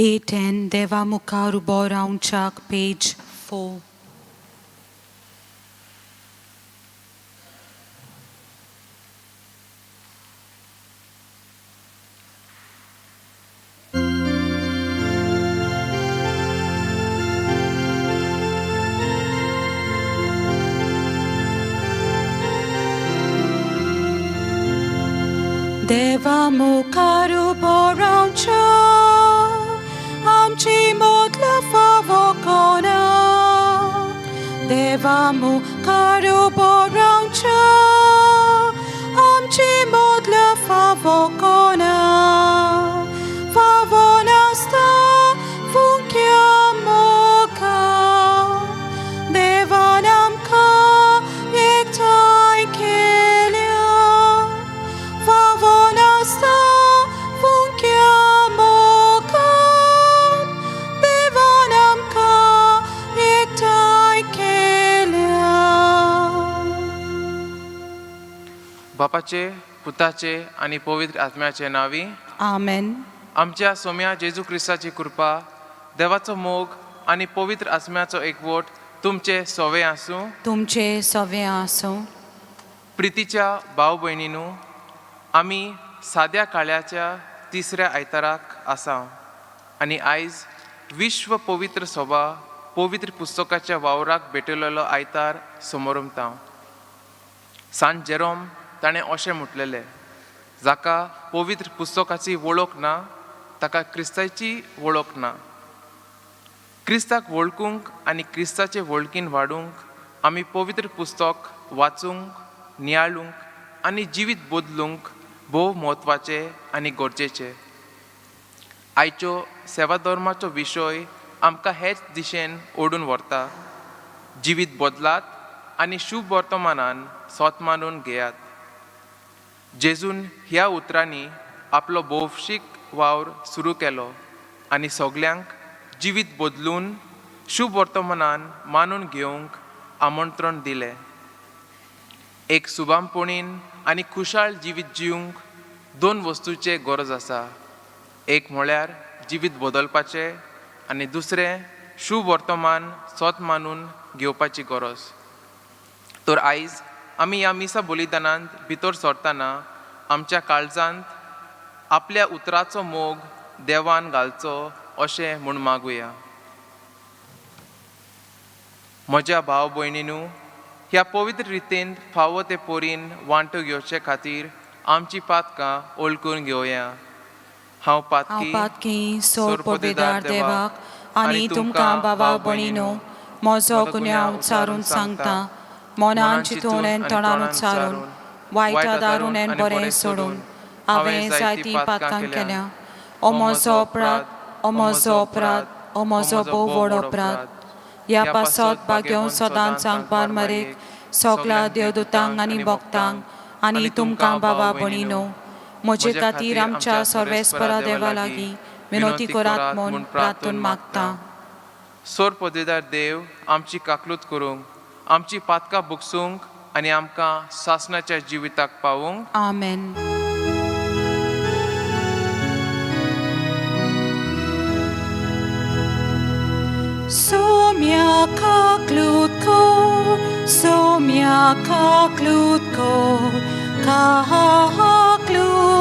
A10 देवा मुखार उबो रावच्याक पेज 4. देवा मुखार उबो रावच्याक आमची मोदला फावो कोणाक. देवा मुखार उबो रावच्याक आमची मोदला फावो कोणाक. फावो नासता फुंक्या मोगाक देवान आमकां एकठांय केल्या. फावो नासता फुंक्या मोगान देवान आमकां एकठांय केल्या. बापाचे, पुताचे आनी पवित्र आत्म्याचे नांवी. आमेन. आमच्या सोम्या जेजू क्रिस्ताची कृपा, देवाचो मोग आनी पवित्र आत्म्याचो एकवट तुमचे सोवे आसूं. तुमचे सवे आसूं. प्रितीच्या भाव भयणीनू, आमी साद्या काळ्याच्या तिसऱ्या आयताराक आसा आनी आयज विश्व पवित्र सभा पवित्र पुस्तकाच्या वावराक भेटयलेलो आयतार समोरमता. सांत जेरोम ताणें अशें म्हटलेलें, जाका पवित्र पुस्तकाची वळख ना ताका क्रिस्ताची वळख ना. क्रिस्ताक वळखूंक आनी क्रिस्ताचे वळखीन वाडूंक आमी पवित्र पुस्तक वाचूंक, नियाळूंक आनी जिवीत बदलूंक भोव म्हत्वाचें आनी गरजेचें. आयच्यो सेवा धर्माचो विशय आमकां हेच दिशेन ओडून व्हरता. जिवीत बदलात आनी शुभ वर्तमानान सोत मानून घेयात. जेजून ह्या उतरांनी आपलो भौशीक वावर सुरू केलो आनी सगल्यांक जिवीत बदलून शुभ वर्तमानान मानून घेवंक आमंत्रण दिलें. एक सुबामपणीन आनी खुशाल जिवीत जिवंक दोन वस्तूचे गरज आसा. एक म्हळ्यार जिवीत बदलपाचें आनी दुसरें शुभ वर्तमान सोत मानून घेवपाची गरज. तर आयज आमी ह्या मिसा बलिदानांत भितर सरतना आमच्या काळजांत आपल्या उतराचो मोग देवान घालचो अशें म्हूण मागुया. म्हज्या भाव भयणीनू, ह्या पवित्र रितीन फावो ते पोरीन वांटो घेवचे खातीर आमची पातकां वळखून घेवया. हांव हांव पातकी पातकी सोरपोदेदार देवाक आनी तुमकां बाबा भयणीनो म्हजो गुन्यांव उच्चारून सांगता. मनान चिंतून आनी तोंडान उच्चारून, वायट दारून आनी बरें सोडून हांवें जायतीं पातकां केल्या. ओ म्हजो अपराध, ओ म्हजो अपराध, ओ म्हजो भोव व्हड अपराध. ह्या पासत भाग्योवन सदांच सांगपार मरेक सगळ्या देवदूतांक आनी भक्तांक आनी तुमकां बाबा भयणीनो म्हजे खातीर आमच्या सर्वेस्परा देवा लागीं विनवती करात म्हूण प्रार्थून मागता. सोर पदेदार देव आमची काकलूत करूंक, आमची पातकां बुकसूंक आनी आमकां सासणाच्या जिविताक पावूंक. आमेन. Somia kaklutko, somia kaklutko, kaklutko.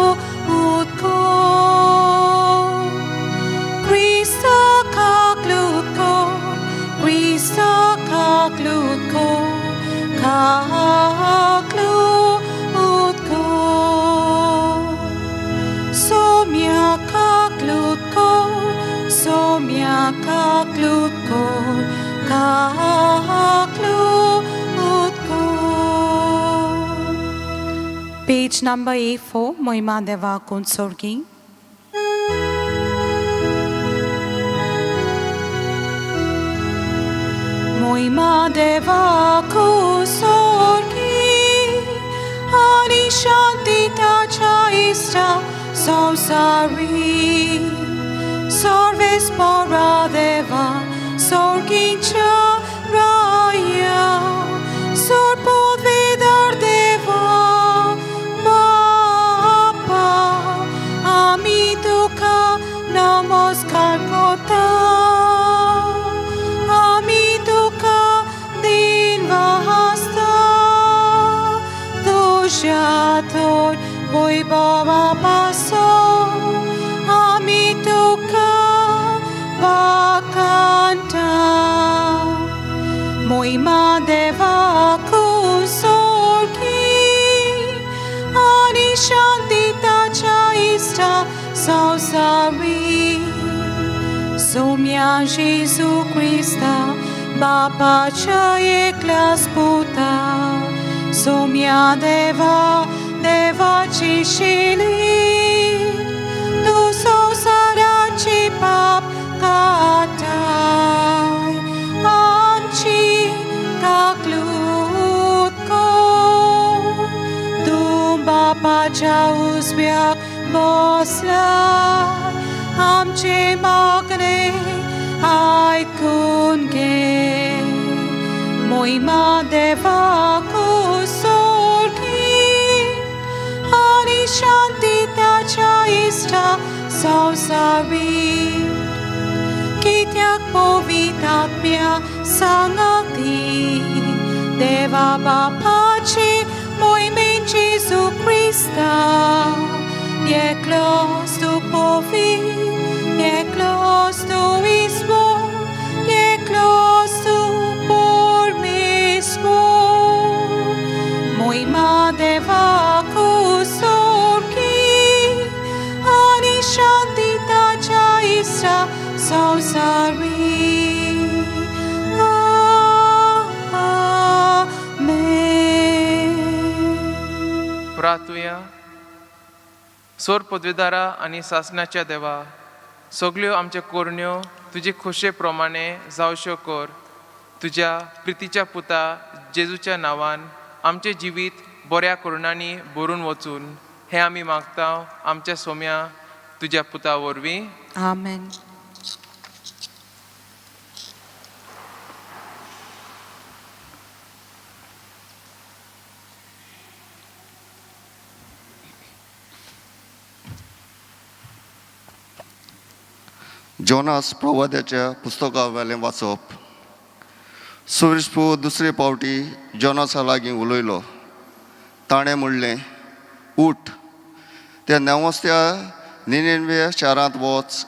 Krista kaklutko, Krista kaklutko, kaklutko. Somia kaklutko, somia kaklutko, kaklutko. Page number A4, Moima Deva Kunsorgi. Moima Deva Kunsorgi, Ani Shanti Tacha Ista Samsari. Sarves para deva, sorgincha raya, sorpodvedar deva, bapa, ami tuka namaskar. मोहिमा देवाक सोडकी आनी शांती ताच्या इश्टा संवसारी. सोम्या जेजू क्रिस्ता बापाच्या एकल्याच पुता, सोम्या देवा देवाची शिली, तूं संवसाराची पाप काडटाय, आमची काकलूत कर. तूं बापाच्या उजव्याक बसलाय, आमचे मागणे आयकून घे. मोहिमा देवाक सोडकी आनी शांती ताच्या इश्टा संवसारी. कित्याक पवित्र आत्म्या सांगाती देवा बापाची मोहिमेन जेजू क्रिस्ता, एकलोच तूं पवित्र, एकलोच तूं ईश्वर, एकलोच तूं परमेश्वर. मोहिमा देवाक सोडकी आनी शांती ताच्या इश्टा संवसारी. आमेन. प्रार्थुया. सोर पदवेदारा आनी सासणाच्या देवा, सगल्यो आमच्यो कोरण्यो तुजे खोशे प्रमाणे जावश्यो कर. तुज्या प्रितीच्या पुता जेजूच्या नांवान आमचें जिवीत बऱ्या करुणांनी भरून वचून, हें आमी मागता आमच्या सोम्या तुज्या पुता वरवीं. आमेन. जोनास प्रवाद्याच्या पुस्तका वेलें वाचप. सुरेशपू दुसरे पावटी जोनासा लागीं उलयलो. ताणें म्हणलें, उठ, त्या नेवस्त्या निनेनवे शारांत वच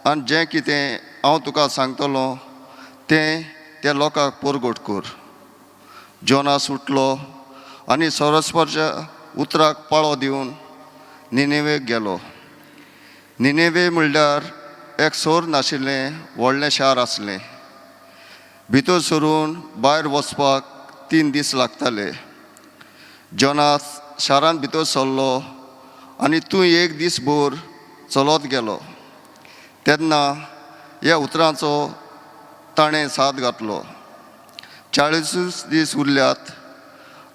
आनी जें कितें हांव तुका सांगतलो तें त्या लोकांक परगट कर. जोनास उठलो आनी सरस्परच्या उतराक पाळो दिवन निनेवेक गेलो. निनेवे म्हणल्यार एक सोर नाशिल्लें व्हडलें शार आसलें. भितर सरून भायर वचपाक 3 दीस लागताले. जोनास शारांत भितर सरलो आनी तूं एक दीस भर चलत गेलो. तेन्ना ह्या उतरांचो ताणें साद घातलो, 40 दीस उरल्यात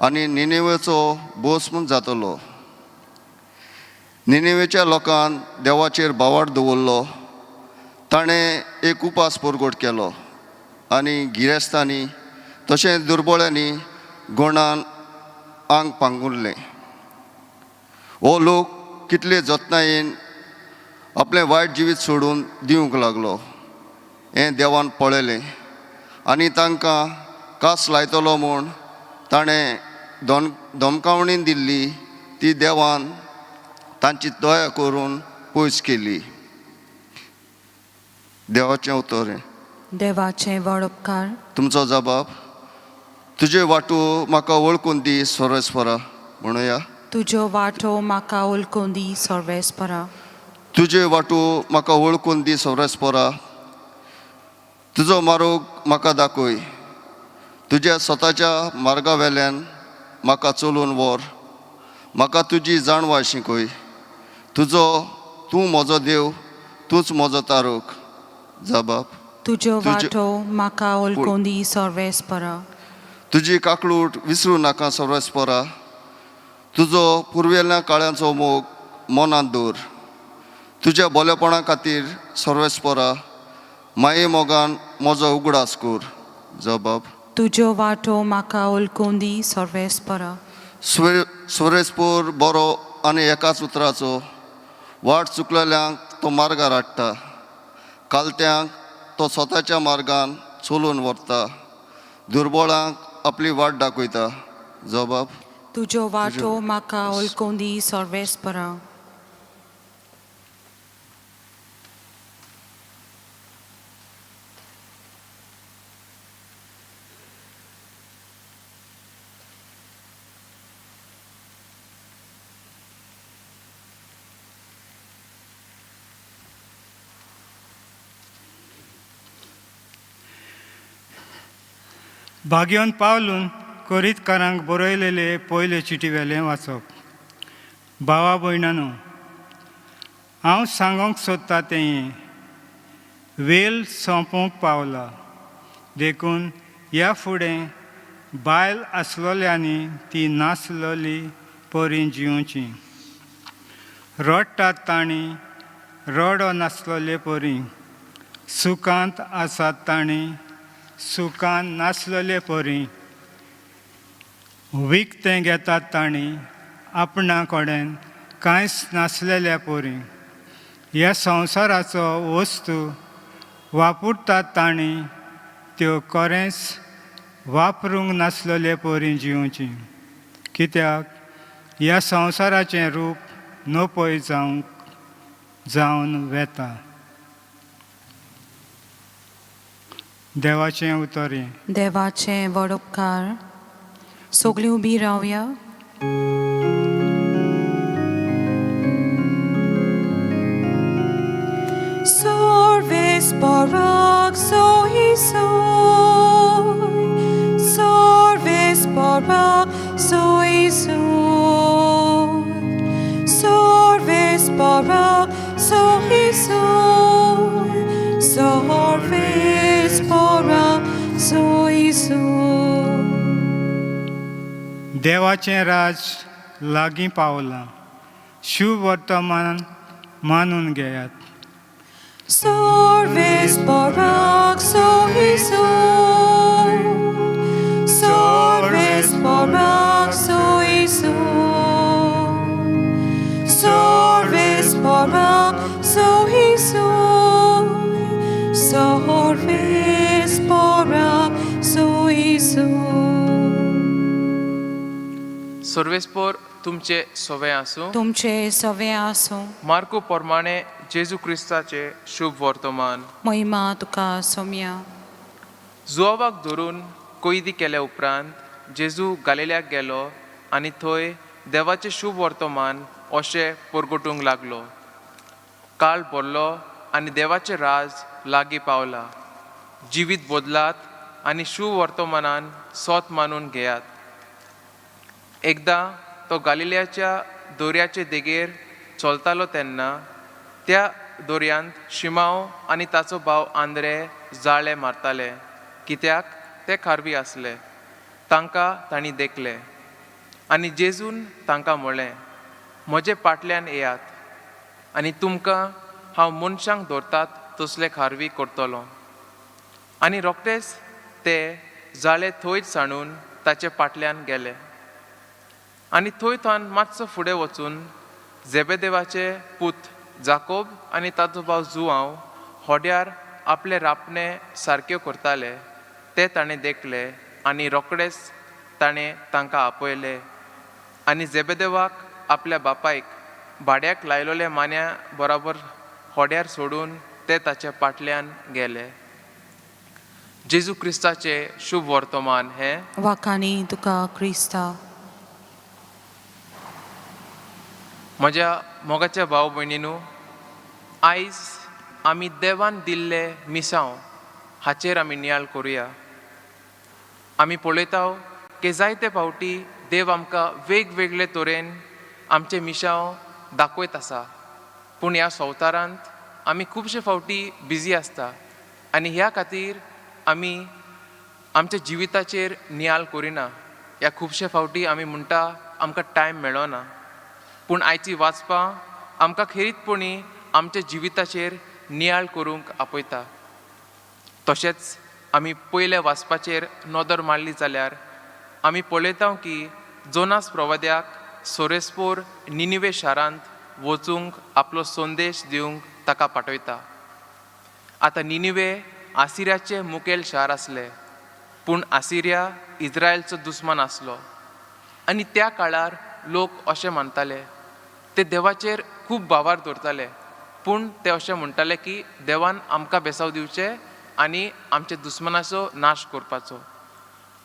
आनी निनेवेचो भोस म्हूण जातलो. निनेवेच्या लोकान देवाचेर भावार्थ दवरलो. ताणें एक उपास परगट केलो आनी गिरेस्तांनी तशेंच दुर्बळ्यांनी गोणान आंग पांगुरलें. हो लोक कितले जतनायेन आपलें वायट जिवीत सोडून दिवंक लागलो हें देवान पळयलें आनी तांकां कास लायतलो म्हूण ताणें धमकावणी दिल्ली ती देवान तांची दया करून पयस केली. देवाचें उतर हें. देवाचें व्हड उपकार. तुमचो जबाब, तुजे वाटो म्हाका वळखून दी सर्वेस्परा, म्हणुया. तुज्यो वाटो म्हाका वळखून दी सर्वेस्परा. तुजे वाटो म्हाका वळखून दी सर्वेस्परा, तुजो मार्ग म्हाका दाखय. तुज्या स्वताच्या मार्गा वेल्यान म्हाका चलून व्हर, म्हाका तुजी जाणवाय शिकय. तुजो तूं म्हजो देव, तूंच म्हजो तारूक. जबाब, तुज्यो वाटो म्हाका वळखून दी सर्वेस्परा. तुजी काकळूट विसरूं नाका सर्वेस्परा, तुजो पुर्वेल्या काळ्यांचो मोग मनांत दवर. तुज्या बोलेपणा खातीर सर्वेस्परा माये मोगान म्हजो उगडास कर. जबाब, तुज्यो वाटो म्हाका वळखून दी सर्वेस्परा. सुरेशपूर बरो आनी एकाच उतराचो, वाट चुकलेल्यांक तो मार्गार हाडटा, कालत्यांक तो स्वताच्या मार्गान चलून व्हरता, दुर्बळांक आपली वाट दाखयता. जबाब, तुज्यो वाटो म्हाका वळखून दी सर्वेस्परा. भाग्योन पावलून कोरीतकारांक बरयलेले पयले चिटी वेलें वाचप. भावा भयणानो, हांव सांगूंक सोदता तें हें, वेल सोंपूंक पावला, देखून ह्या फुडें बायल आसलोल्यांनी ती नासलोली परी जिवची. रडटात तांणी रडो नासलोले परी, सुखांत आसात तांणी सुखान नासलोले परी, विकतें घेतात तांणी आपणा कडेन कांयच नासलेल्या परी, ह्या संवसाराचो वस्तू वापरतात तांणी त्यो कोरेंच वापरूंक नासलेले परी जिवची. कित्याक ह्या संवसाराचें रूप नपय जावंक जावन वेता. देवाचें उतर हें. देवाचें व्हड उपकार. सगळीं उबी रावया. Sorves barak sohi soy, Sorves barak sohi soy, Sorves barak sohi soy, Sorves barak sohi soy. देवाचें राज लागीं पावलां, शुभ वर्तमान मानून घेयात. Sorves barak sohi soy, Sorves barak sohi soy, Sorves barak sohi soy, Sorves barak sohi soy. सर्वेस्पोर तुमचे सोवे आसूं. तुमचे सवे आसूं. मार्को प्रमाणे जेजू क्रिस्ताचे शुभ वर्तमान. महिमा तुका सोम्या. जुवाक धरून कैदी केल्या उपरांत जेजू गालिल्याक गेलो आनी थंय देवाचें शुभ वर्तमान अशें परगटूंक लागलो. काळ भरलो आनी देवाचें राज लागीं पावलां. जिवीत बदलात आनी शुभ वर्तमानान सोत मानून घेयात. एकदां तो गालिल्याच्या दर्याचे देगेर चलतालो तेन्ना त्या दर्यांत शिमांव आनी ताचो भाव आंद्रे जाळे मारताले, कित्याक ते खारवी आसले. तांकां तांणी देखले आनी जेजून तांकां म्हणलें, म्हजे पाटल्यान येयात आनी तुमकां हांव मनशांक धरतात तसले खारवी करतलो. आनी रोखडेच ते जाळे थंयच सांडून ताचे पाटल्यान गेले. आनी थंय थावन मातसो फुडें वचून जेबेदेवाचे पूत जाकोब आनी ताचो भाव जुआंव होड्यार आपले रापणे सारक्यो करताले ते ताणें देखले आनी रोखडेच ताणें तांकां आपयले. आनी जेबेदेवाक आपल्या बापायक भाड्याक लायलोल्या मान्या बराबर होड्यार सोडून ते ताच्या पाटल्यान गेले. जेजू क्रिस्ताचें शुभ वर्तमान हें. वाखाणी तुका क्रिस्ता. म्हज्या मोगाच्या भाव भयणीनू, आयज आमी देवान दिल्ले मिसांव हाचेर आमी नियाळ करुया. आमी पळयता की जायते फावटी देव आमकां वेगवेगळे तरेन आमचे मिसांव दाखयत आसा, पूण ह्या संवसारांत आमी खुबशे फावटी बिजी आसता आनी ह्या खातीर आमी आमच्या जिविताचेर नियाळ करिना. ह्या खुबशे फावटी आमी म्हणटा आमकां टायम मेळना, पूण आयची वाचपां आमकां खेरीतपणी आमच्या जिविताचेर नियाळ करूंक आपयता. तशेंच आमी पयल्या वाचपाचेर नदर मारली जाल्यार आमी पळयता की जोनास प्रवाद्याक सोरेस्पोर निनिवे शारांत वचूंक आपलो संदेश दिवंक ताका पाठयता. आतां निनिवे आसिर्याचें मुखेल शार आसलें, पूण आसिर्या इस्रायलचो दुस्मान आसलो आनी त्या काळार लोक अशें मानताले ते देवाचेर खूब भावार दवरताले, पूण ते अशें म्हणटाले की देवान आमकां बेसांव दिवचें आनी आमच्या दुस्मनाचो नाश करपाचो.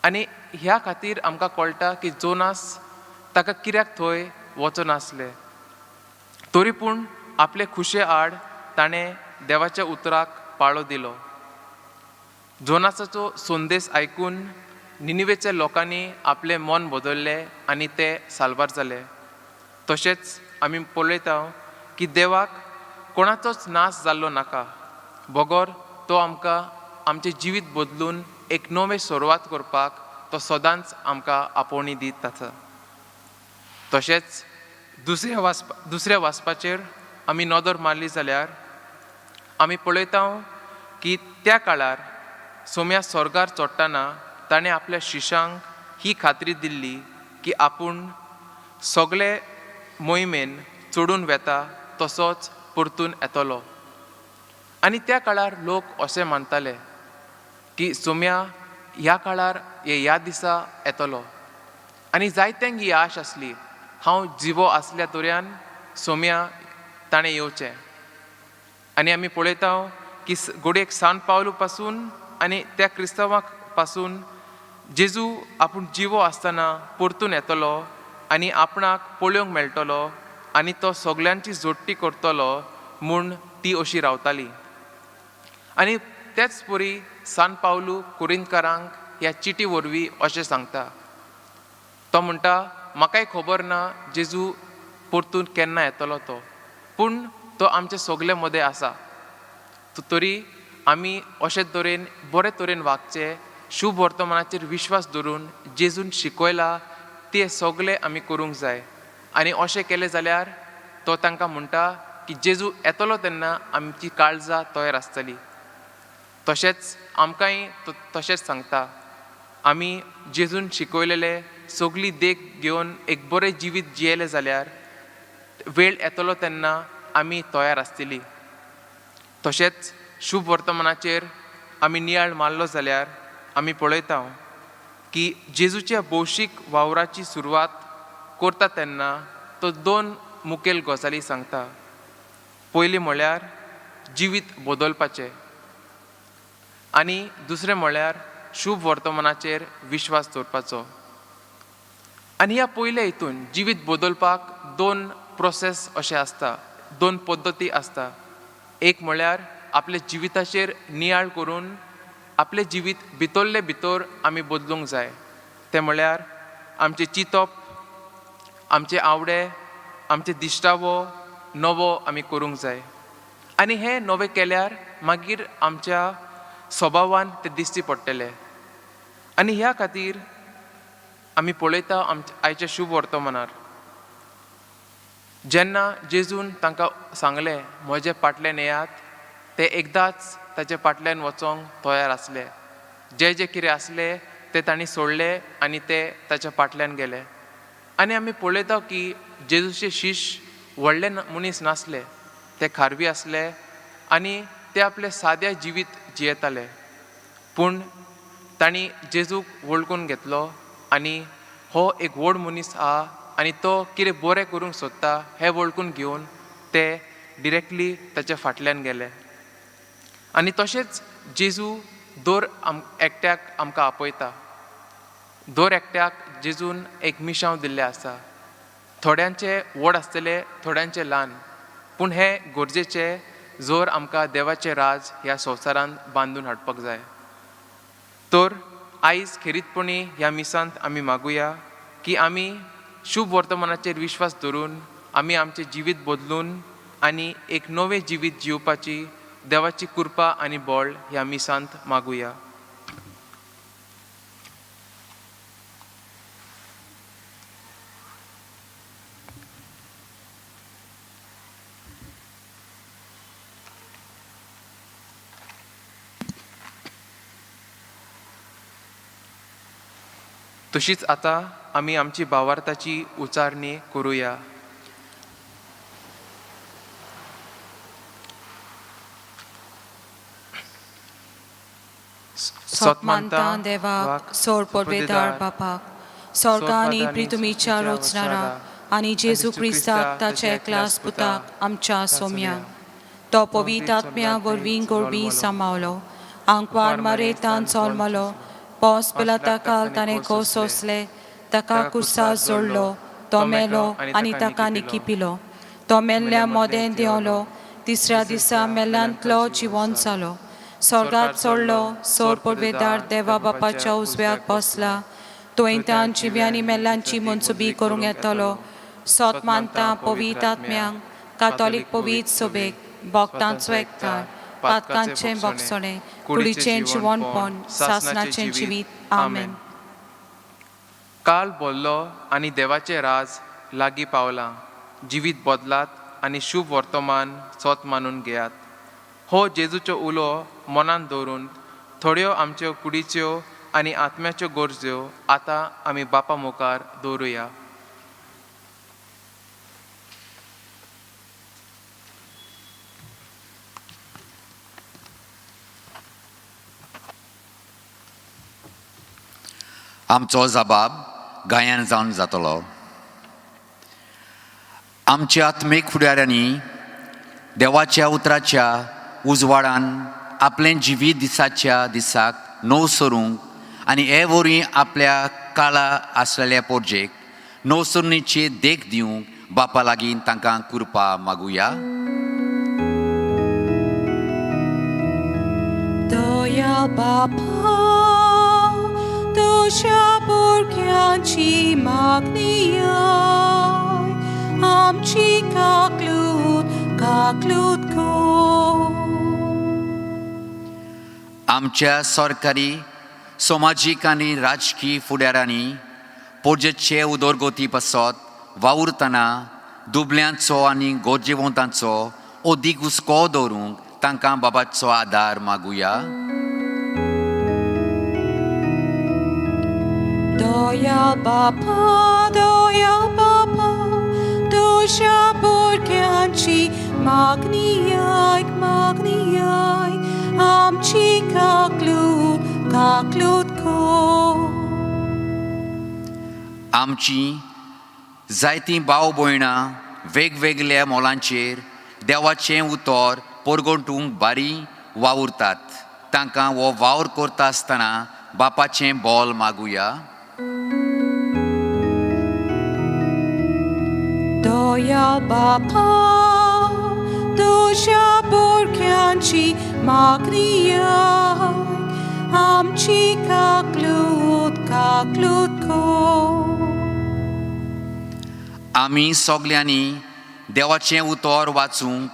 आनी ह्या खातीर आमकां कळटा की जोनास ताका कित्याक थंय वचनासलें, तरी पूण आपले खुशे आड ताणें देवाच्या उतराक पाळो दिलो. जोनासाचो संदेश आयकून निनिवेच्या लोकांनी आपलें मन बदललें आनी ते साल्वार जाले. तशेंच आमी पळयता की देवाक कोणाचोच नाश जाल्लो नाका, बगर तो आमकां आमचें जिवीत बदलून एक नवें सुरवात करपाक तो सदांच आमकां आपोवणी दीत आसा. तशेंच दुसऱ्या वाचपाचेर आमी नदर मारली जाल्यार आमी पळयता की त्या काळार सोम्या स्वर्गार चडटना ताणें आपल्या शिशांक ही खात्री दिल्ली की आपूण सगळे मोहिमेन चडून वेता तसोच परतून येतलो. आनी त्या काळार लोक अशें मानताले की सोम्या ह्या काळार ह्या दिसा येतलो आनी जायत्यांक ही आश आसली, हांव जिवो आसल्या तोऱ्यान सोम्या ताणें येवचें. आनी आमी पळयता की घडयेक सान पावलू पासून आनी त्या क्रिस्तांवाक पासून जेजू आपूण जिवो आसतना परतून येतलो आनी आपणाक पळोवंक मेळटलो आनी तो सगल्यांची जोडटी करतलो म्हूण ती अशी रावताली. आनी तेच परी सान पावलू कुरिंतकारांक ह्या चिटी वरवीं अशें सांगता. तो म्हणटा, म्हाकाय खबर ना जेजू परतून केन्ना येतलो तो, पूण तो आमचे सगळे मदें आसा. तरी आमी अशे तरेन बरे तरेन वागचें, शुभ वर्तमानाचेर विश्वास दवरून जेजून शिकयला ते सगळे आमी करूंक जाय. आनी अशें केलें जाल्यार तो तांकां म्हणटा की जेजू येतलो तेन्ना आमची काळजां तयार आसतली. तशेंच आमकांय तो तशेंच सांगता, आमी जेजून शिकयलेले सगळी देख घेवन एक बरें जिवीत जियेलें जाल्यार वेळ येतलो तेन्ना आमी तयार आसतली. तशेंच शुभ वर्तमानाचेर आमी नियाळ मारलो जाल्यार आमी पळयता की जेजूच्या भौशीक वावराची सुरवात करता तेन्ना तो दोन मुखेल गजाली सांगता. पयलीं म्हळ्यार जिवीत बदलपाचें आनी दुसरें म्हळ्यार शुभ वर्तमानाचेर विश्वास दवरपाचो. आनी ह्या पयल्या हितून जिवीत बदलपाक दोन प्रोसेस अशें आसता, दोन पद्दती आसता. एक म्हळ्यार आपल्या जिविताचेर नियाळ करून आपलें जिवीत भितरले भितर आमी बदलूंक जाय. तें म्हळ्यार आमचें चिंतप, आमचे आवडे, आमचे दिश्टावो नवो आमी करूंक जाय. आनी हें नवें केल्यार मागीर आमच्या स्वभावान तें दिश्टी पडटलें. आनी ह्या खातीर आमी पळयता आमच्या आयच्या शुभ वर्तमानार जेन्ना जेजून तांकां सांगलें म्हजे फाटल्यान येयात, ते एकदांच ताचे फाटल्यान वचोंक तयार आसले. जे जे कितें आसले ते तांणी सोडले आनी ते ताच्या फाटल्यान गेले. आनी आमी पळयता की जेजूचे शिश्य व्हडले मनीस नासले, ते खारवी आसले आनी ते आपले साद्या जिवीत जियेताले. पूण तांणी जेजूक वळखून घेतलो आनी हो एक व्हड मनीस आहा आनी तो कितें बरें करूंक सोदता हें वळखून घेवन ते डिरेक्टली ताच्या फाटल्यान गेले. आनी तशेंच जेजू दर एकट्याक आमकां आपयता. दर एकट्याक जेजून एक मिशांव दिल्लें आसा. थोड्यांचे व्हड आसतले, थोड्यांचे ल्हान, पूण हें गरजेचें जर आमकां देवाचें राज ह्या संवसारांत बांदून हाडपाक जाय. तर आयज खेरीतपणी ह्या मिसांत आमी मागुया की आमी शुभ वर्तमानाचेर विश्वास दवरून आमी आमचें जिवीत बदलून आनी एक नवें जिवीत जिवपाची देवाची कृपा आनी बळ ह्या मिसांत मागुया. तशीच आतां आमी आमची भावार्थाची उचारणी करुया. सोत मानता देवाक, सोड परबेदार बापाक, स्वर्गा आनी प्रितुमीच्या रोचणारा आनी जेजू क्रिस्ताक ताच्या एकलास पुताक आमच्या सोम्या, तो पवित्र आत्म्या वरवीं गोरवीं सांबावलो, आंकवार मारेतान जल्मलो, पोस पिलाता ताणें खोस सोंसले, ताका कुर्सा जोडलो, तो मेलो आनी ताका निकिपिलो, तो मेल्ल्या मोदें देंवलो, तिसऱ्या दिसा मेल्यांतलो जिवन जालो, स्वर्गात चडलो सोर पडवेदार देवा बापाच्या उजव्याक बसला तो जिव्या आनी मेल्ल्यांची मनसुबी करूंक येतलो. सोत मानता पवित्र आत्म्यांक कातोलीक पवित्र सोबेक भक्तांचो एकतार पातकांचें बोगसणें कुडीचें जिवनपण सासनाचें जिवीत. आमेन. काल बोल्लो आनी देवाचें राज लागीं पावलां. जिवीत बदलात आनी शुभ वर्तमान सोत मानून घेयात. हो जेजूचो उलो मनांत दवरून थोड्यो आमच्यो कुडीच्यो आनी आत्म्याच्यो गरज्यो आतां आमी बापा मुखार दवरुया. आमचो जबाब गायन जावन जातलो. आमच्या आत्मीक फुडाऱ्यांनी देवाच्या उतराच्या उजवाडान आपलें जिवीत दिसाच्या दिसाक नव सरूंक आनी हे वरवीं आपल्या काळा आसलेल्या पोरजेक नवसरणीची देख दिवंक बापा लागीं तांकां कृपा मागुया. दया बापा तुज्या भुरग्यांची मागणी आय आमची काकलूत काकलूत कर. आमच्या सरकारी समाजीक आनी राजकीय फुडाऱ्यांनी पोरजेचे उदरगती पासत वावुरतना दुबल्यांचो आनी गरजेवंतांचो अदीक हुस्को दवरूंक तांकां बाबाचो आदार मागुया. दया बापा तुज्या भुरग्यांची मागणी आयक मागणी आयक आमची काकलूत काकलूत कर. आमची जायतीं भाव भयणां वेगवेगळ्या मोलांचेर देवाचें उतर परगटूंक बारी वावुरतात. तांकां हो वावर करता आसतना बापाचें बोल मागुया. दया बापा तुज्या भुरग्यांची मागणी आयक आमची काकलूत काकलूत कर. आमी सगल्यांनी देवाचें उतर वाचूंक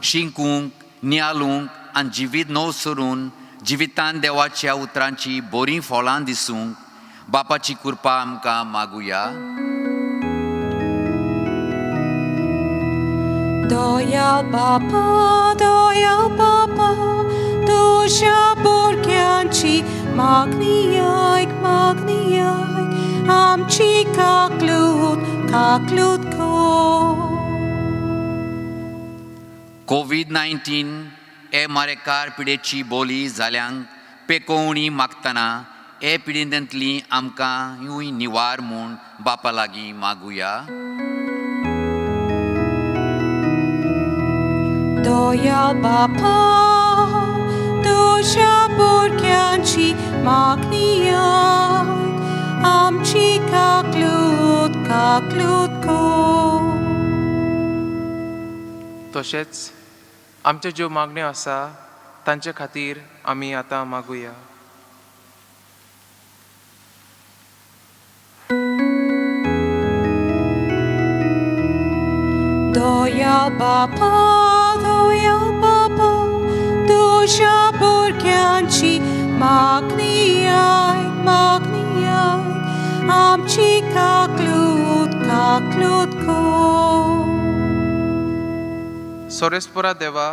शिकूंक नियालूंक आनी जिवीत नव सरून जिवितान देवाच्या उतरांची बरीं फळां दिसूंक बापाची कृपा आमकां मागुया. दया बापा तुज्या भुरग्यांची मागणी आयक मागणी आयक आमची काकलूत काकलूत कर. कोवीड 19 हे मारेकार पिडेची बोली जाल्यांक पेकोवणी मागतना हे पिडेंतली आमकां निवार म्हूण बापा लागीं मागुया. दया बापा तुज्या भुरग्यांची मागणी आयक आमची काकलूत काकलूत कर. तशेंच आमच्यो ज्यो मागण्यो आसा तांचे खातीर आमी आतां मागुया. दया बापा तुज्या भुरग्यांची मागणी आयक मागणी आयक आमची काकलूत काकलूत कर. सोरेस्पोरा देवा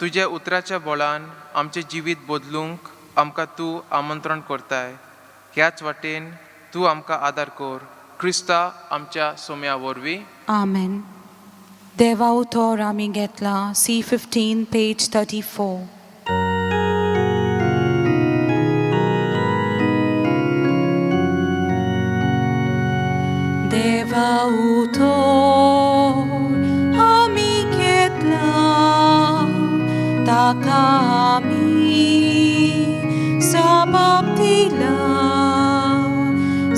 तुज्या उतराच्या बळान आमचें जिवीत बदलूंक आमकां तूं आमंत्रण करताय. ह्याच वाटेन तूं आमकां आदार कर क्रिस्ता आमच्या सोम्या वरवीं. आमेन. देवा उतर आमी घेतला C15 page 34. देवा उतर आमी घेतला ताका आमी जबाब दिला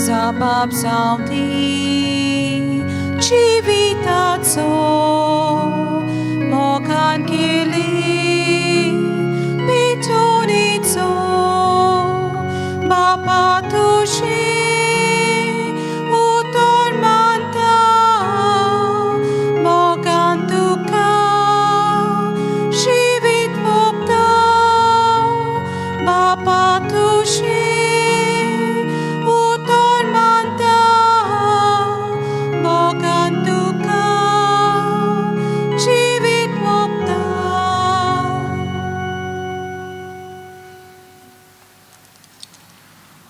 जबाब जावं दी जिविताचो मोगान केली भितर. बापा तुजी उतर मानता मोगान तुका जिवीत मोगता बापा तुजी उतर मानता मोगान तुका जिवीत मोगता.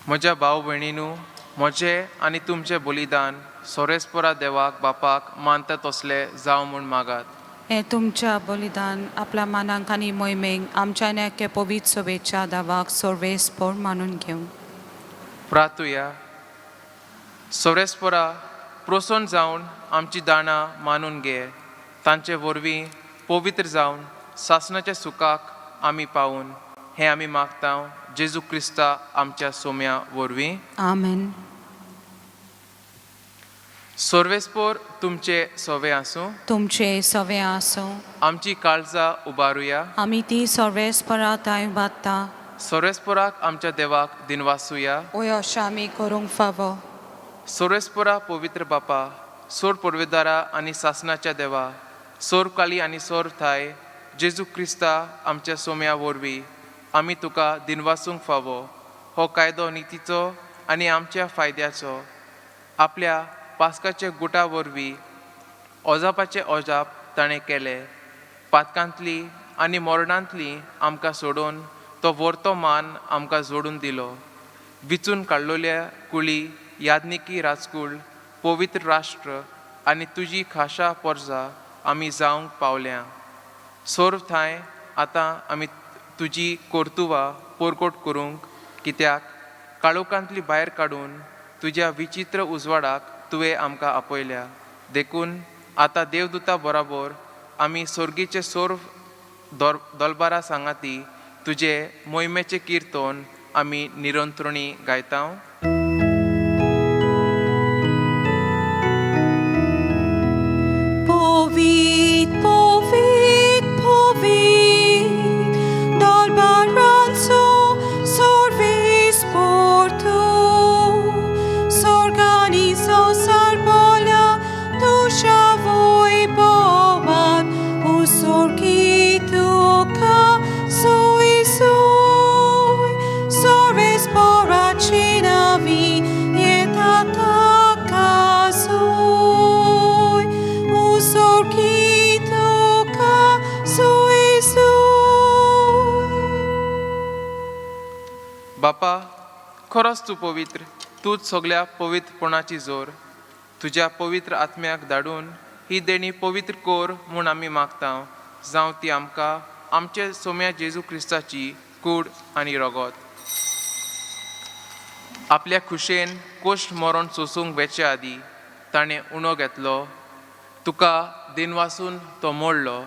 म्हज्या भाव भयणीनू, म्हजें आनी तुमचें बलिदान सोरेस्पोरा देवाक बापाक मानता तसलें जावं म्हूण मागात. हें तुमच्या बलिदान आपल्या मानांक आनी मोहिमेक आमच्या न्याके पवित्र सोबेच्या दावाक सर्वेस्पोर मानून घेवं. प्रातुया. सोरेस्पोरा, प्रोसोन जावन आमची दाणां मानून घे, तांचे वरवीं पवित्र जावन सासणाच्या सुखाक आमी पावून, हें आमी मागता जेजू क्रिस्ता आमच्या सोम्या वरवीं. आमेन. सोर्वेस्पोर तुमचे सोवे आसूं. तुमचे सवे आसूं. आमची काळजां उबारुया. आमी ती सर्वेस्परा तांय बादता. सोरेस्पोराक आमच्या देवाक दिनवासुया. ओय अशें आमी करूंक फावो. सोरेस्पोरा पवित्र बापा, सोर पोर्वेदारा आनी सासणाच्या देवा, सोर काली आनी सोर थाय, जेजू क्रिस्ता आमच्या सोम्या वरवीं आमी तुका दिनवासूंक फावो. हो कायदो नितीचो आनी आमच्या फायद्याचो. आपल्या पास्काच्या गुटा वरवीं ओजापाचें ओजाप ताणें केलें. पातकांतली आनी मरणांतली आमकां सोडून तो व्हरतो मान आमकां जोडून दिलो. विचून काडलोल्या कुळी, याज्ञिकी राजकूळ, पवित्र राष्ट्र आनी तुजी खाशा पोरजा आमी जावंक पावल्या. सोर्व थांय आतां आमी तुजी कोर्तुवा पोरकोट करूंक, कित्याक काळोखांतली भायर काडून तुज्या विचित्र उजवाडाक तुवें आमकां आपयल्या. देखून आतां देवदूता बराबर आमी सोर्गीचे सोर्व दोलबारा सांगाती तुजे मोहिमेचें किर्तन आमी निरंत्रणी गायता. Povit, povit, povit, dal baranzo sorvis portu, s'organizo sarbola tuscia voi bovan, u sorchitu ca sui sui, sorvis poracina vi, ietata ca sui, u sorchitu ca sui sui. बापा, खरोच तूं पवित्र, तूंच सगल्या पवित्रपणाची जोर. तुज्या पवित्र आत्म्याक धाडून ही देणी पवित्र कोर म्हूण आमी मागता, जावं ती आमकां आमचे सोम्या जेजू क्रिस्ताची कूड आनी रगत. आपल्या खुशेन कोश्ट मरण सोसूंक वेचे आदीं ताणें उणो घेतलो, तुका दिनवासून तो मोडलो,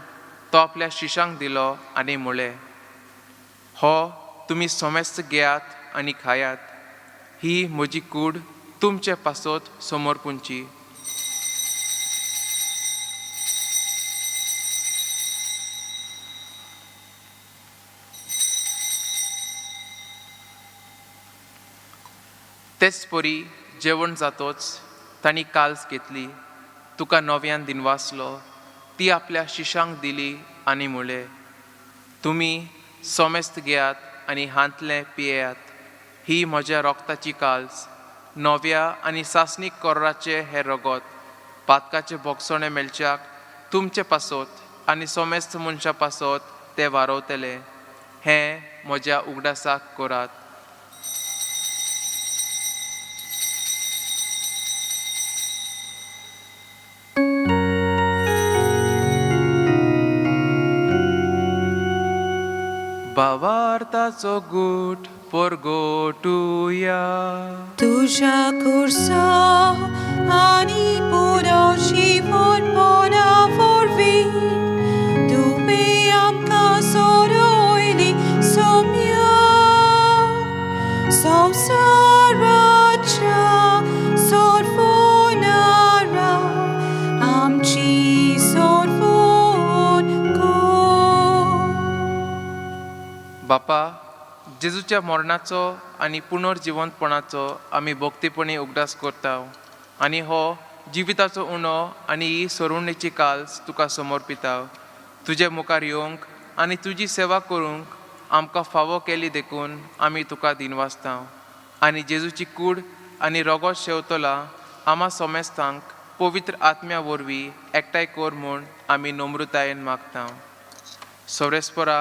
तो आपल्या शिशांक दिलो आनी म्हणलें, हो तुमी सोमेस्त घेयात आनी खायात, ही म्हजी कूड तुमचे पासत समर्पूंची. तेच परी जेवण जातोच तांणी काल्स घेतली, तुका नव्यान दिनवासलो, ती आपल्या शिशांक दिली आनी म्हणलें, तुमी सोमेस्त घेयात आनी हांतलें पियेयात, ही म्हज्या रोगताची काल्स, नव्या आनी सासणीक कोर्राचें हें रगत, पातकाचें भोगसणें मेळच्याक तुमचे पासत आनी सोमेस्त मनशां पासत तें वारवतलें. हें म्हज्या उगडासाक करात. भावार्थाचो गूट परगोटुया. तुझ्या खुर्सा आनी पुनर्जीवनपणा वरवीं तुवें आमकां सोडयली सोम्या, संवसाराच्या सोडवणारा आमची सोडवण कर. बापा, जेजू जेजूच्या मरणाचो आनी पुनर्जिवंतपणाचो आमी भक्तीपणी उगडास करता आनी हो जिविताचो उणो आनी ही सरुणेची काल्स तुका समर्पिता. तुजे मुखार येवंक आनी तुजी सेवा करूंक आमकां फावो केली देखून आमी तुका दिनवासता आनी जेजूची कूड आनी रोगोत शेवतला आमा सोमेस्तांक पवित्र आत्म्या वरवीं एकठांय कर म्हूण आमी नम्रतायेन मागता. सोरेस्परा,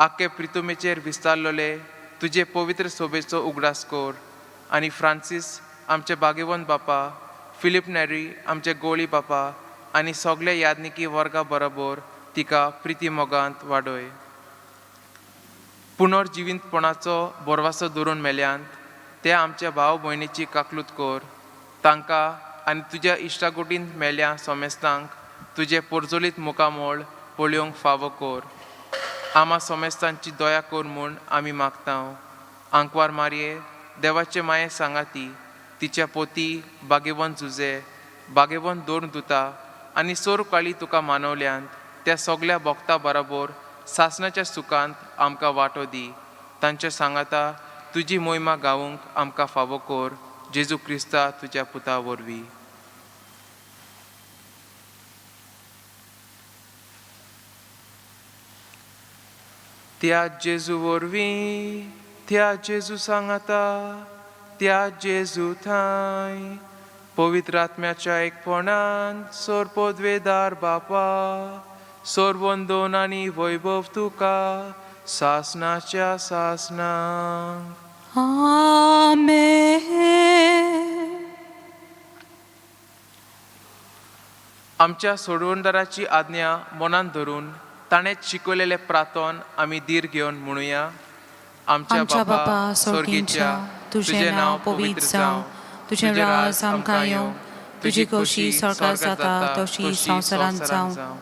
आख्खे प्रितुमेचेर विस्तारलेले तुजे पवित्र सोबेचो उगडास कर आनी फ्रांसीस आमचे भाग्यवंत बापा, फिलीप नेरी आमचे गोळी बापा आनी सगळे यादनिकी वर्गा बरोबर तिका प्रिती मोगांत वाडय. पुनर्जिवीतपणाचो बोरवासो धरून मेल्यांत ते आमच्या भाव भयणीची काकलूत कर. तांकां आनी तुज्या इश्टागोटींत मेल्या सोमेस्तांक तुजें पोरजोलीत मुखामळ पळोवंक फावो कर. आमा सोमेस्तांची दया कर म्हूण आमी मागता. आंकवार मारये देवाचे माये सांगाती तिच्या पोती बागेवंत जुजे बागेवंत दोन दुता आनी सोर काळी तुका मानवल्यांत त्या सगल्या भोक्ता बराबर सासणाच्या सुखांत आमकां वांटो दी. तांच्या सांगाता तुजी मोहिमा गावूंक आमकां फावो कर. जेजू क्रिस्ता तुज्या पुता वरवीं. त्या जेजू वरवीं, त्या जेजू सांगाता, त्या जेजू थांय पवित्र आत्म्याच्या एकपणान सोर पदवेदार बापा, सोरवंदोन आनी वैभव तुका सासनाच्या सासनाक. आमेन. आमच्या सोडवणदाराची आज्ञा मनान धरून ताणें शिकवलेलें प्रार्थन आमी धीर घेवन म्हणुया. आमच्या बापा स्वर्गीच्या, तुजें नांव पवित्र जावं, तुजें राज आमकां येवं, तुजी खोशी स्वर्गात जाता तशी संवसारांत जावं.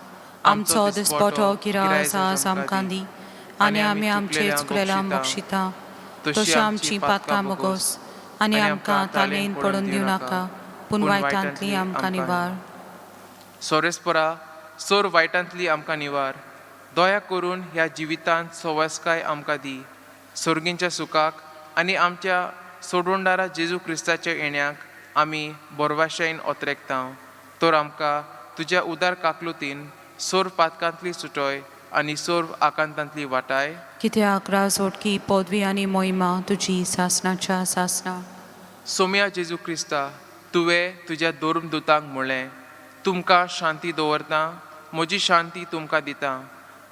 आमचो दिसपटो किरास आज आमकां दी आनी आमी आमचे चुकलेल्या बक्षिता तशी आमची पातकां बोगोस आनी आमकां तालेन पडून दिवं नाका, पूण वायटांतली आमकां निवार. सोरेस्परा, सोर वायटांतली आमकां निवार. दया करून ह्या जिवितांत सवस्काय आमकां दी. सोर्गींच्या सुखाक आनी आमच्या सोडवणदारा जेजू क्रिस्ताच्या येण्याक आमी बोरवाशायेन ओतरेकता. तर आमकां तुज्या उदार काकलुतीन सोर पातकांतली सुटोय आनी सोर आकांतांतली वाटाय. कित्याक राजवटकी पदवी आनी मोहिमा तुजी सासणाच्या सासणा. सोम्या जेजू क्रिस्ता, तुवें तुज्या दोरून दुतांक म्हणलें, तुमकां शांती दवरता, म्हजी शांती तुमकां दिता.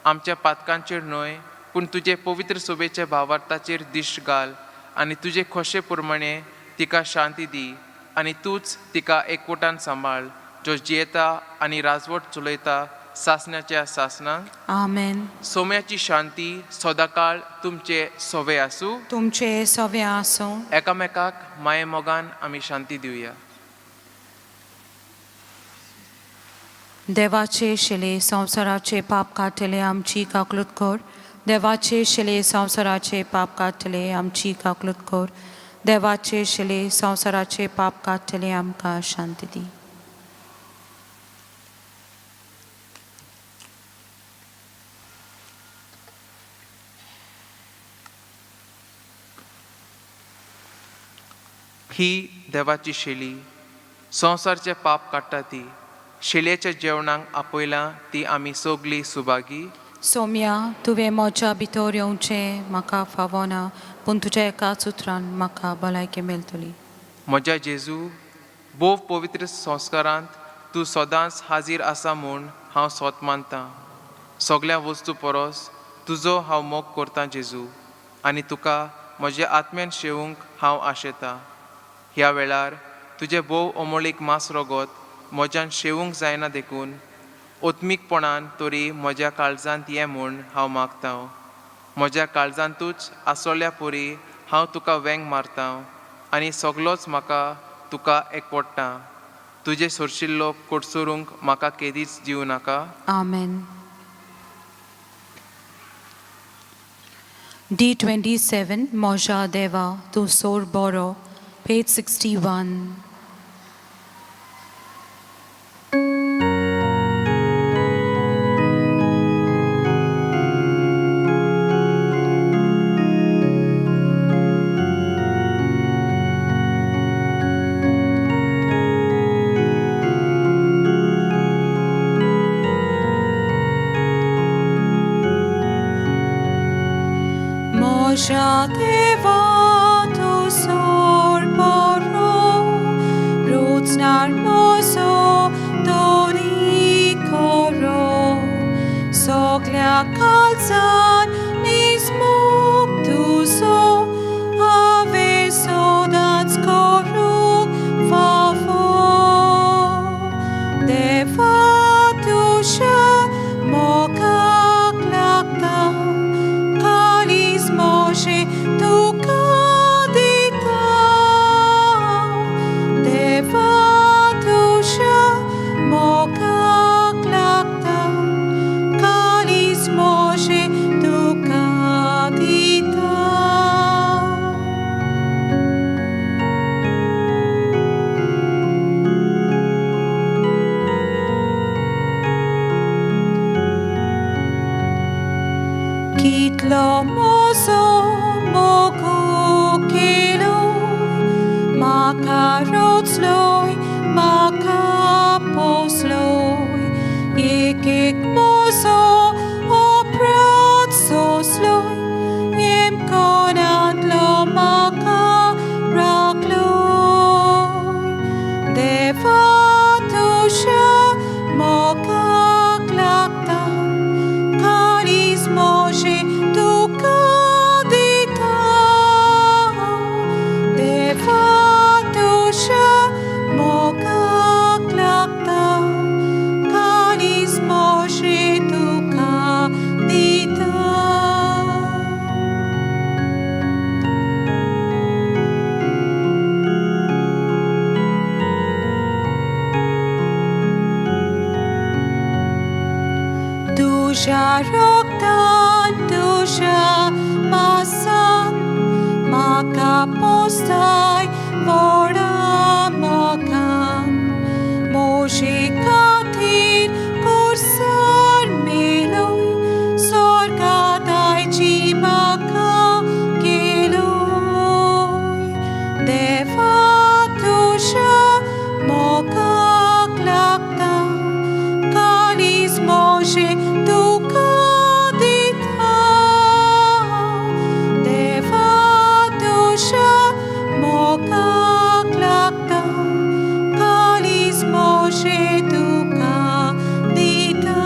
आमच्या पातकांचेर न्हय पूण तुजे पवित्र सोबेच्या भावार्थाचेर दिश्ट घाल आनी तुजे खोशे प्रमाणे तिका शांती दी आनी तूंच तिका एकवटान सांबाळ, जो जियेता आनी राजवट चलयता सासणाच्या सासणाक. आमेन. सोम्याची शांती सदाकाळ तुमचे सोवे आसूं. तुमचे सवे आसूं. एकामेकाक माये मोगान आमी शांती दिवया. देवाचे शिले संवसाराचे पाप काडटले आमची काकलूत कर. देवाचे शिले संवसाराचे पाप काडटले आमची काकलूत कर. देवाचे शिले संवसाराचे पाप काडटले आमकां शांती दी. ही देवाची शेली संवसारचे पाप काडटा ती शेलयेच्या जेवणाक आपयलां ती आमी सगलीं सुभागी. सोम्या, तुवें म्हज्या भितर येवचें म्हाका फावना, पूण तुज्या एकाच उतरान म्हाका भलायकी मेळटली. म्हज्या जेजू, भोव पवित्र संस्कारांत तूं सदांच हाजीर आसा म्हूण हांव सोत मानतां. सगल्या वस्तू परस तुजो हांव मोग करतां जेजू, आनी तुका म्हज्या आत्म्यान शेवूंक हांव आशेतां. ह्या वेळार तुजें भोव अमोळीक मांस रगत म्हज्यान शेवूंक जायना देखून ओत्मीकपणान तरी म्हज्या काळजांत ये म्हूण हांव मागतां. म्हज्या काळजांतूच आसलेल्या परी हांव तुका वेंग मारतां आनी सगलोच म्हाका तुका एकवडटा. तुजें सोरशिल्लो कोटसोरूंक म्हाका केदीच दिवं नाका. आमेन. D27, म्हज्या देवा तूं सोर बरो, पेज 61. म्हज्या देवा तूं सोड बरो रोजनार म्हजो दोनी करो सगल्या काळजान निजमूक तुजो हांवें सदांच करूंक फावो देवा तुज्या मोगाक लागता काळीज म्हजें तुका दिता देवा तुज्या मोगाक लागता काळीज म्हजें तुका दिता. कितलो म्हजो मोगू केलोय म्हाका रोचलोय म्हाका पोसलोय एक एक म्हजो अपराध सोंसलोय येमकोणांतलो म्हाका राखलोय देवा तुज्या मोगाक लागता काळीज म्हजें तुका दिता देवा तुज्या मोगाक लागता काळीज म्हजें तुका दिता. तुज्या रक्तान तुज्या मासान म्हाका पोसताय व्हडा मोगान म्हजे खातीर खुर्सार मेलोय स्वर्गादायची म्हाका केलोय देवा तुज्या मोगाक लागता काळीज म्हजें तुका दिता देवा तुज्या मोगाक लागता काळीज म्हजें तुका दिता.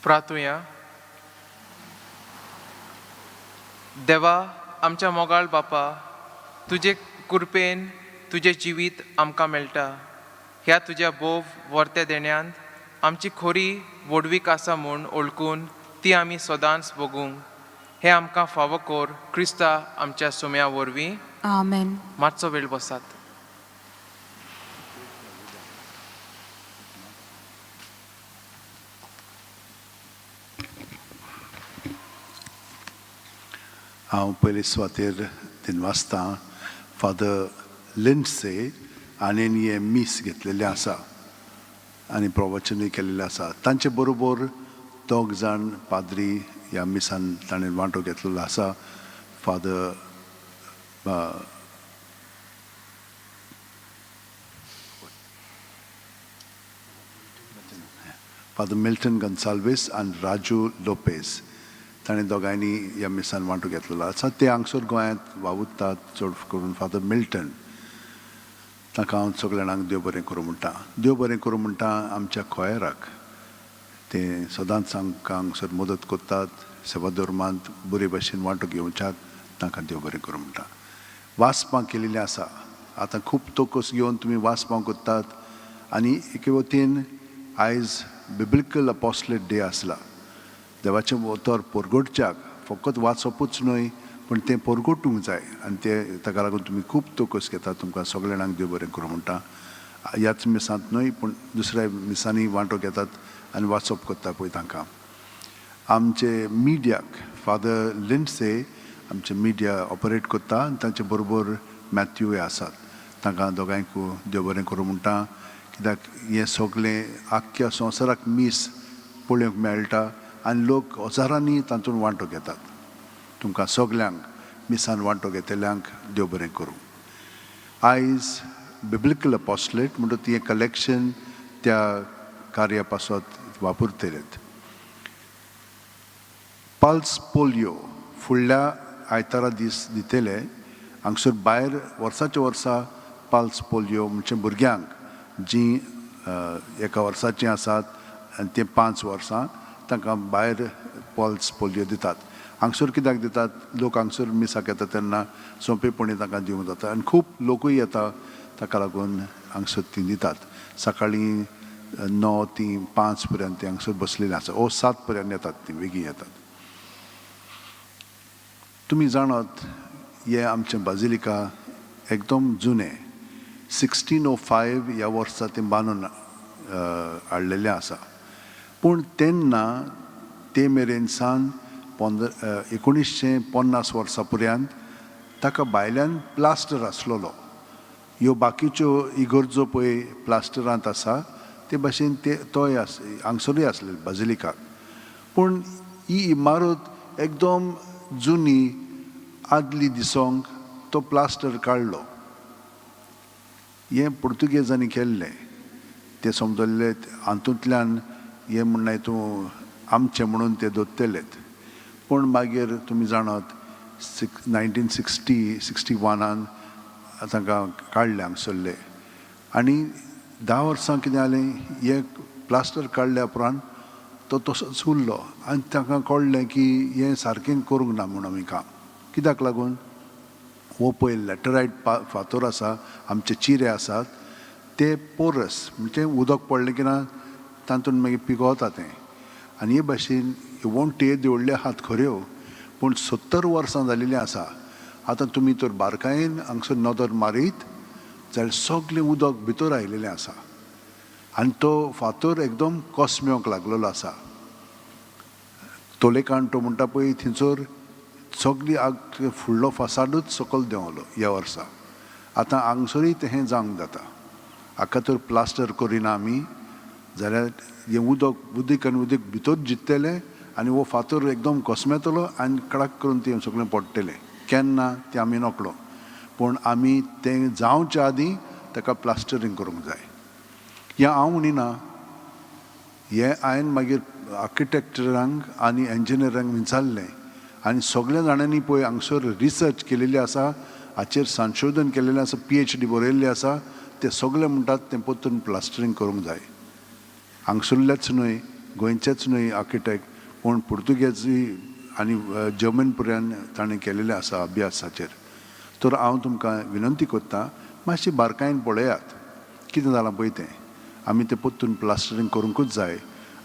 प्रार्थुया. देवा आमच्या मोगाळ बापा, तुजे कृपेन तुजें जिवीत आमकां मेळटा. ह्या तुज्या भोव वर्त्या देण्यांत आमची खोरी व्हडवीक आसा म्हूण वळखून ती आमी सदांच भोगूंक हें आमकां फावो कोर क्रिस्ता आमच्या सुम्या वरवीं. आमेन. मातसो वेळ बसात. हांव पयले सुवातेर दिनवासतां फादर लिंडसे आनी हें मीस घेतलेलें आसा आनी प्रवचनूय केल्लें आसा. तांचे बरोबर दोग जाण पाद्री ह्या मिसान ताणें वांटो घेतलेलो आसा. फादर फादर मिल्टन गन्साल्वीस आनी राजू लोपेज, ताणें दोगांयनी ह्या मिसान वांटो घेतलेलो आसा. ते हांगसर गोंयांत वावुरतात, चड करून फादर मिल्टन. ताका हांव सगल्या जाणांक देव बरें करूं म्हणटा. देव बरें करूं म्हणटा आमच्या खोयराक. ते सदांच आमकां हांगसर मदत करतात, सेवा धर्मांत बरे भशेन वांटो घेवच्याक. तांकां देव बरें करूं म्हणटा. वाचपां केलेलीं आसा. आतां खूब तोकस घेवन तुमी वाचपां करतात आनी एके वतीन आयज बिब्लिकल अपोस्लेट डे आसला. देवाचें उतर परगटच्याक फकत वाचपूच न्हय, पूण तें परगटूंक जाय आनी तें ताका लागून तुमी खूब तोकस घेतात. तुमकां सगल्या जाणांक देव बरें करूं म्हणटा. ह्याच मिसांत न्हय, पूण दुसऱ्या मिसांनी वांटो घेतात आनी वाचप करता पळय तांकां. आमचे मिडियाक फादर लिंडसे आमचे मिडिया ऑपरेट करता आनी तांचे बरोबर मॅथ्यूय आसात. तांकां दोगांयकूय देव बरें करूं म्हणटा, कित्याक हें सगलें आख्ख्या संवसाराक मीस पळोवंक मेळटा आनी लोक हजारांनी तातूंत वांटो घेतात. तुमकां सगल्यांक मिसान वांटो घेतल्यांक देव बरें करूं. आयज बिब्लिकल अपोस्लेट म्हणटा ती कलेक्शन त्या कार्या पासत वापरतलेत. पल्स पोलियो फुडल्या आयतारा दीस दितले हांगसर भायर. वर्साच्या वर्सा पल्स पोलियो म्हणजे भुरग्यांक जीं एका वर्साचीं आसात आनी ते 5 वर्सां, तांकां भायर पल्स पोलियो दितात. हांगसर कित्याक दितात? लोक हांगसर मिसाक येता तेन्ना सोंपेपणी तांकां दिवंक जाता आनी खूब लोकूय येता, ताका लागून हांगसर ती दितात. सकाळीं 9 ती 5 पर्यंत ती हांगसर बसलेली आसा, ओ 7 पर्यंत येतात, ती बेगीन येतात. तुमी जाणात, हें आमचें बाजिलिका एकदम जुनें. 1605 ह्या वर्सा तें बांदून हाडलेलें आसा. पूण तेन्ना ते मेरेन सान 1950 वर्सां पर्यंत ताका भायल्यान प्लास्टर आसलेलो. ह्यो बाकीच्यो इगर्जो पळय प्लास्टरांत आसा, ते भाशेन ते तोय आस हांगसरूय आसलेलो बाजिलिकाक. पूण ही इमारत एकदम जुनी आदली दिसोंक तो प्लास्टर काडलो. हें पुर्तुगेजांनी केल्लें. ते समजल्ले हातूंतल्यान हें म्हणनाय तूं आमचें म्हणून ते दोत्तेलेत. पूण मागीर तुमी जाणात, 1960, 61 तांकां काडले हांगसरले आनी 10 वर्सां कितें जालें, हें प्लास्टर काडल्या उपरांत तो तसोच उरलो आनी तांकां कळ्ळें की हें सारकें करूंक ना म्हूण आमी काम. कित्याक लागून? हो पळय लॅटरायट फातोर आसा, आमचे चिरे आसात, ते पोरस म्हणजे उदक पडलें की ना तातूंत मागीर पिगवता तें. आनी हे भाशेन वण्टी दवरल्यो आहात खऱ्यो, पूण 70 वर्सां जालेलीं आसा. आतां तुमी तर बारकायेन हांगसर नदर मारीत जाल्यार सगळें उदक भितर आयलेलें आसा आनी तो फातर एकदम कोसमेवंक लागलेलो आसा. तोलेकांटो म्हणटा पळय, थंयसर सगली आग फुडलो फासाडूच सकयल देंवलो ह्या वर्सा. आतां हांगसरूय तें जावंक जाता. हाका तर प्लास्टर करिना आमी जाल्यार हें उदक उदीक आनी उदीक भितर जित्तलें आनी हो फातर एकदम कोसमेतलो आनी कडक करून तें सगळें पडटलें. केन्ना तें आमी नकळो, पूण आमी तें जावच्या आदीं ताका प्लास्टरींग करूंक जाय. हें हांव म्हणिना, हें हांवें मागीर आर्किटेक्चरांक आनी इंजिनियरांक विचारलें आनी सगल्या जाणांनी पळय हांगसर रिसर्च केलेली आसा, हाचेर संशोधन केलेलें आसा, PhD बरयल्लें आसा. ते सगळे म्हणटात तें परतून प्लास्टरींग करूंक जाय. हांगसरलेच न्हय, गोंयचेच न्हय आर्किटेक्ट, पूण पुर्तुगेजूय आनी जर्मन पर्यंत ताणें केलेलें आसा अभ्यासाचेर. तर हांव तुमकां विनंती करता, मातशी बारकायेन पळयात कितें जालां पळय तें. आमी तें परतून प्लास्टरींग करूंकूच जाय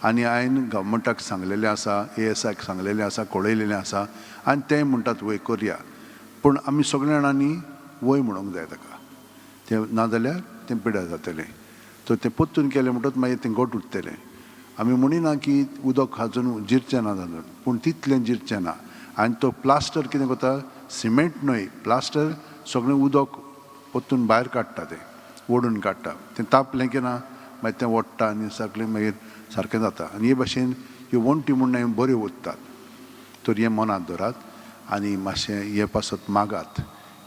आनी हांवें गव्हर्मेंटाक सांगलेलें आसा, एएसआयक सांगलेलें आसा, कळयलेलें आसा आनी ते म्हणटात वय करया, पूण आमी सगल्या जाणांनी वय म्हणूंक जाय ताका, तें नाजाल्यार तें पिड्यार जातलें. तर तें परतून केलें म्हणटकच मागीर तें घट उरतलें. आमी म्हणिना की उदक आजून जिरचें ना जाणून, पूण तितलें जिरचें ना. आनी तो प्लास्टर कितें करता, सिमेंट न्हय, प्लास्टर सगळें उदक परतून भायर काडटा, तें ओडून काडटा, तें तापलें की ना मागीर तें ओडटा आनी सगळें मागीर सारकें जाता. आनी हे भाशेन ह्यो वण्टी म्हूण बऱ्यो उरतात. तर हें मनांत दवरात आनी मातशें हें पासत मागात,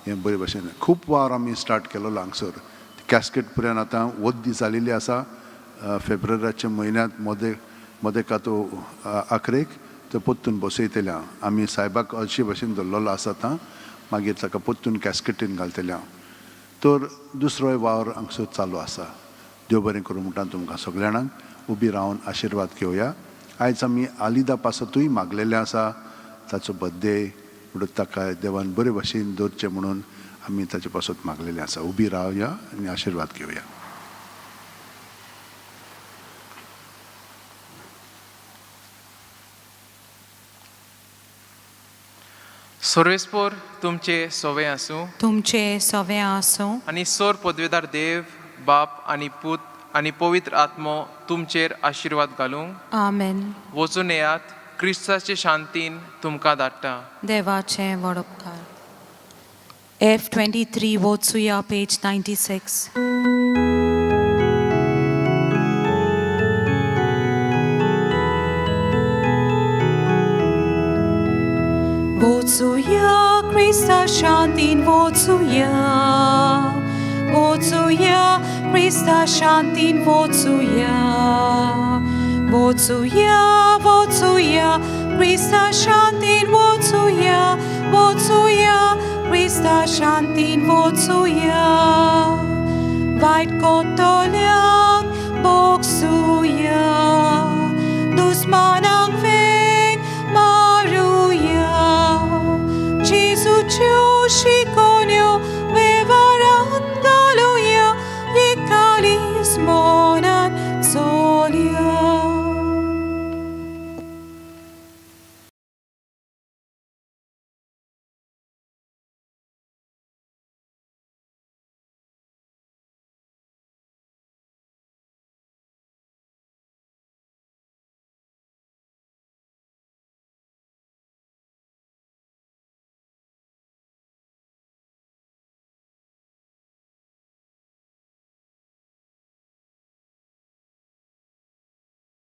हें बरे भाशेन. खूब वावर आमी स्टार्ट केलोलो हांगसर, कॅस्केट पर्यंत आतां वद्दी जालेली आसा. फेब्रुवाराच्या म्हयन्यांत मदे मदेका तो आखरेक तो परतून बसयतले हांव. आमी सायबाक अशे भाशेन धरलेलो आसा आतां, मागीर ताका परतून कॅस्केटीन घालतले हांव. तर दुसरोय वावर हांगसर चालू आसा. देव बरें करूं म्हणटा तुमकां सगल्या जाणांक. उबी रावन आशिर्वाद घेवया. आयज आमी आलिदा पासतूय मागलेलें आसा, ताचो बड्डे म्हणून ताका देवान बरे भाशेन दवरचें म्हणून आमी ताचे पासत मागलेलें आसा. उबी रावया आनी आशिर्वाद घेवया. सर्वेस्पोर तुमचे सोवे आसूं. तुमचे सवे आसूं. आनी सोर पदवेदार देव बाप आनी पूत आनी पवित्र आत्मो तुमचेर आशिर्वाद घालूंक. आमेन. वचून येयात, क्रिस्ताचे शांतीन तुमकां धाडटा. देवाचें व्हड उपकार. F 23 वचुया, पेज 96. वचुया क्रिस्ता शांतीन वचुया, वचुया क्रिस्ता शांतीन वचुया, वचुया, वचुया क्रिस्ता शांतीन वचुया, वचुया क्रिस्ता शांतीन वचुया. वायट कोतोल्यांक बोगसुया, दुस्मानांक वेंग मारुया, जेजूच्यो.